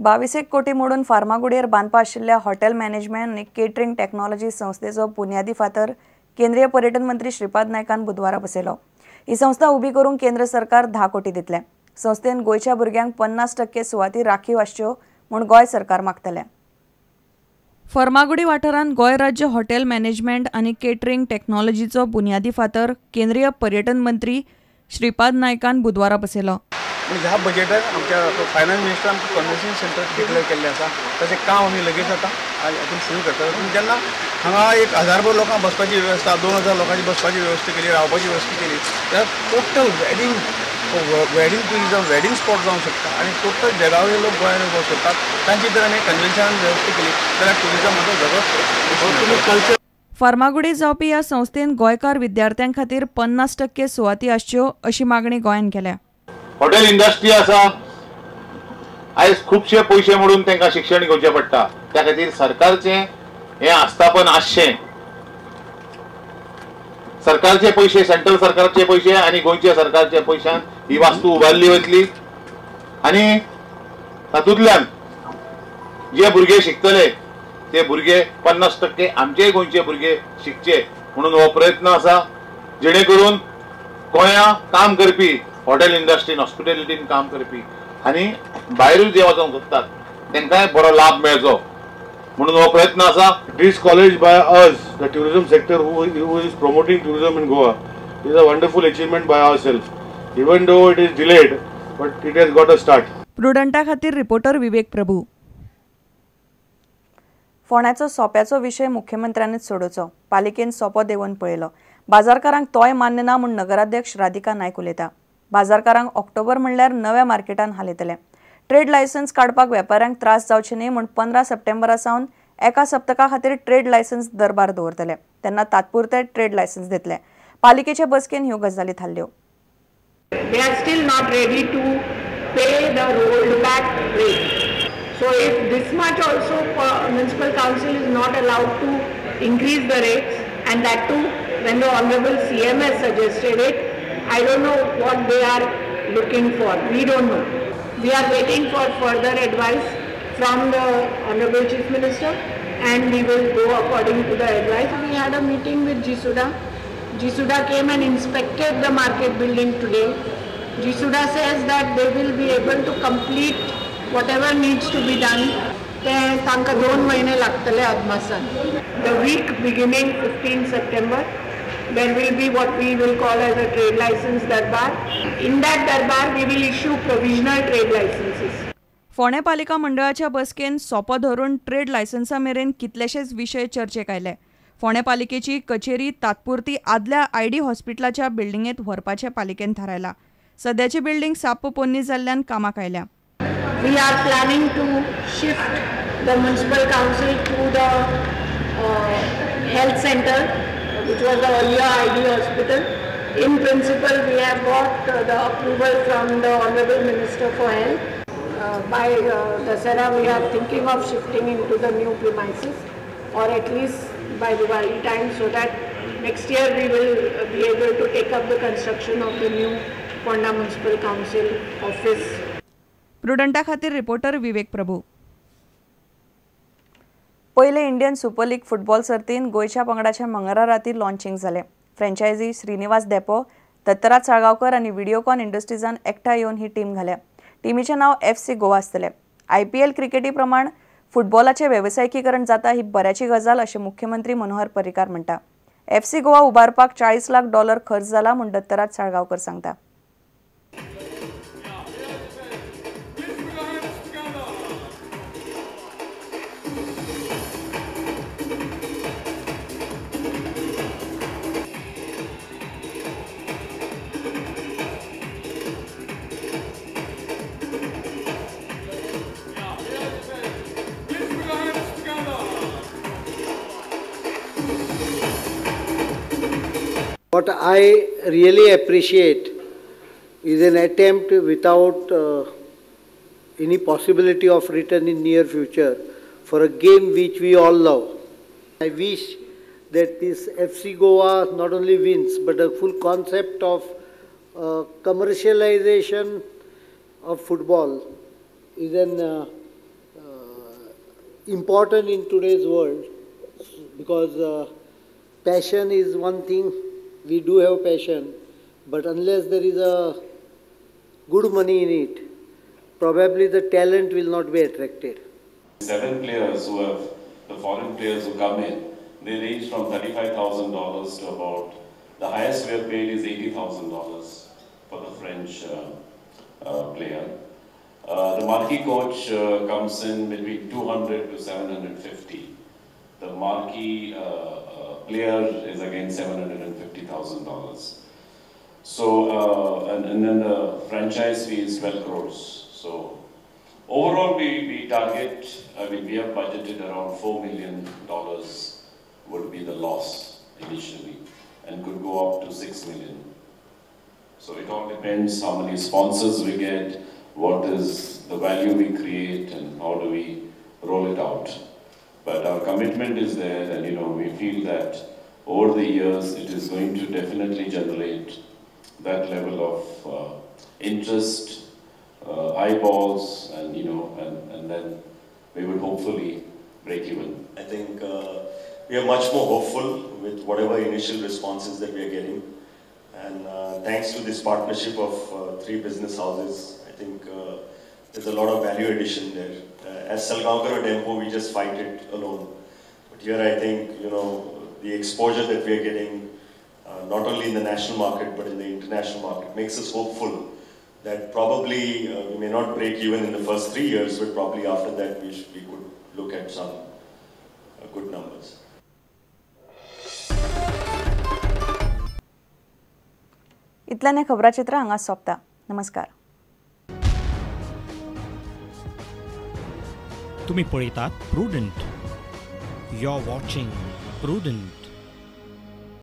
22 कोटी मोडून फार्मागुडयेर बांदपा आशिल्ल्या हॉटेल मॅनेजमेंट आनी केटरिंग टेक्नॉलॉजी संस्थेचो बुन्यादी फातर केंद्रीय पर्यटन मंत्री श्रीपाद नायकान बुधवारा बसयलो. ही संस्था उबी करूंक केंद्र सरकार 10 कोटी दितले. संस्थेन गोंयच्या भुरग्यांक 50% सुवाती राखीव आसच्यो म्हूण गोंय सरकार मागतले. फर्मागुडी वाठारांत गोंय राज्य हॉटेल मॅनेजमेंट आनी केटरिंग टेक्नॉलॉजीचो बुन्यादी फातर केंद्रीय पर्यटन मंत्री श्रीपाद नायकान बुधवारा बसयलो. ह्या बजेटाक आमच्या फायनान्स मिनिस्टरान आमकां कन्वेन्शन सेंटर डिक्लेअर केल्लें आसा, ताचें काम आमी लगेच आतां हातूंत सुरू करता. पूण जेन्ना हांगा 1000 लोकांक बसपाची वेवस्था, 2000 लोकांची बसपाची वेवस्था केली, रावपाची वेवस्था केली जाल्यार total wedding tourism, wedding spot जावंक शकता आनी टोटल जगावयले लोक गोंयांत येवपाक सोदतात. तांची जर आमी कन्वेन्शनान वेवस्था केली जाल्यार टुरिजमाचो वेगळोच कल्चर. फार्मागुडी जावपी ह्या संस्थेन गोंयकार विद्यार्थ्यां खातीर 50% सुवाती आसच्यो अशी मागणी गोंयान केल्या. हॉटेल इंडस्ट्री आसा, आयज खुबशे पयशे मोडून तांकां शिक्षण घेवचें पडटा. त्या खातीर सरकारचें हें आस्थापन आसचें. सरकारचे पयशे, सेंट्रल सरकारचे पयशे आनी गोंयच्या सरकारच्या पयशान ही वास्तू उबारली वतली आनी तातूंतल्यान जे भुरगे शिकतले ते भुरगे 50% आमचेय गोंयचे भुरगे शिकचे म्हणून हो प्रयत्न आसा, जेणे करून गोंया काम करपी हॉटेल इंडस्ट्रीन, हॉस्पिटॅलिटीन काम करपी आनी भायरूय जे वचोंक सोदतात तांकांय बरो लाभ मेळचो म्हणून हो प्रयत्न आसा. This college by us, the tourism sector who is promoting tourism in Goa, is a wonderful achievement by ourselves. Even though it is delayed, but it has got a start. प्रुडंटा खातीर रिपोर्टर विवेक प्रभू. फोंड्याचो सोप्याचो विशय मुख्यमंत्र्यांनीच सोडोवचो. पालिकेन सोपो देंवोवन पळयलो, बाजारकारांक तोय मान्य ना म्हूण नगराध्यक्ष राधिका नायक उलयता. बाजारकारांक ऑक्टोबर म्हणल्यार नव्या मार्केटान हालयतले. ट्रेड लायसन्स काडपाक वेपाऱ्यांक त्रास जावचे न्हय म्हूण 15 सप्टेंबरा सावन एका सप्तका खातीर ट्रेड लायसन्स दरबार दवरतले. तेन्ना तात्पुरते ट्रेड लायसन्स दितले. पालिकेचे बसकेन ह्यो गजाली थारल्यो. They are still not ready to pay the rolled back rate. So if this much also municipal council is not allowed to increase the rates, and that too when the honorable CM has suggested it, I don't know what they are looking for. We don't know. We are waiting for further advice from the honorable Chief Minister, and we will go according to the advice. We had a meeting with GSUDA. GSUDA came and inspected the market building today. GSUDA says that they will be able to complete whatever needs to be done. ते तांकां 2 महिने लागतले अदमासान. The week beginning 15 September, there will be what we will call as a trade license darbar. In that darbar, we will issue provisional trade licenses. फोंडें पालिका मंडळाच्या बसकेन सोपो धरून trade लायसन्सा मेरेन कितलेशेच विशय चर्चेक आयले. फोंडें पालिकेची कचेरी तात्पुरती आदल्या आयडी हॉस्पिटलाच्या बिल्डिंगेंत व्हरपाचें पालिकेन थारायलां. सद्याची बिल्डिंग साप्प पोन्नी जाल्ल्यान कामाक आयल्या. We are planning to shift the municipal council to the health center, which was the earlier ID hospital. In principle, we have got the approval from the Honorable Minister for Health. By Dasara, we are thinking of shifting into the new premises, or at least by Diwali time, so that next year we will be able to take up the construction of the new Ponda Municipal Council office. प्रुडंटा खातीर reporter विवेक प्रभू. पयले Indian super league football सर्तीन गोंयच्या पंगडाच्या मंगळारा राती launching जालें. Franchise Srinivasa Dempo, Dattaraj Salgaonkar आनी व्हिडियोकॉन इंडस्ट्रीजान एकठांय येवन ही टीम घाल्या. टिमीचें नांव FC Goa आसतलें. IPL क्रिकेटी प्रमाण फुटबॉलाचें वेवसायिकीकरण जाता ही बऱ्याची गजाल अशें मुख्यमंत्री मनोहर पर्रीकार म्हणटा. FC Goa उबारपाक $40 लाख खर्च जाला म्हूण दत्तराज साळगांवकर सांगता. What I really appreciate is an attempt without any possibility of return in near future for a game which we all love. I wish that this FC Goa not only wins but the full concept of commercialization of football is an important in today's world, because passion is one thing. We do have passion, but unless there is a good money in it, probably the talent will not be attracted. 7 players who have, the foreign players who come in, they range from $35,000 to about, the highest we have paid is $80,000 for the French player. The marquee coach comes in between 200 to 750. The marquee player is again $750,000. So, and then the franchise fee is 12 crores. So, overall we target, I mean, we have budgeted around $4 million would be the loss initially, and could go up to 6 million. So it all depends how many sponsors we get, what is the value we create, and how do we roll it out. But our commitment is there, and you know, we feel that over the years it is going to definitely generate that level of interest, eyeballs, and you know, and then we would hopefully break even. I think we are much more hopeful with whatever initial responses that we are getting, and thanks to this partnership of 3 business houses, I think there's a lot of value addition there. As Salgaonkar or Dempo, we just fight it alone. But here I think, you know, the exposure that we are getting, not only in the national market but in the international market, makes us hopeful that probably we may not break even in the first 3 years, but probably after that we could look at some good numbers. इतल्याने खबराचित्र हांगा सोंपता. नमस्कार. तुम्ही पळयतात Prudent. You are watching Prudent.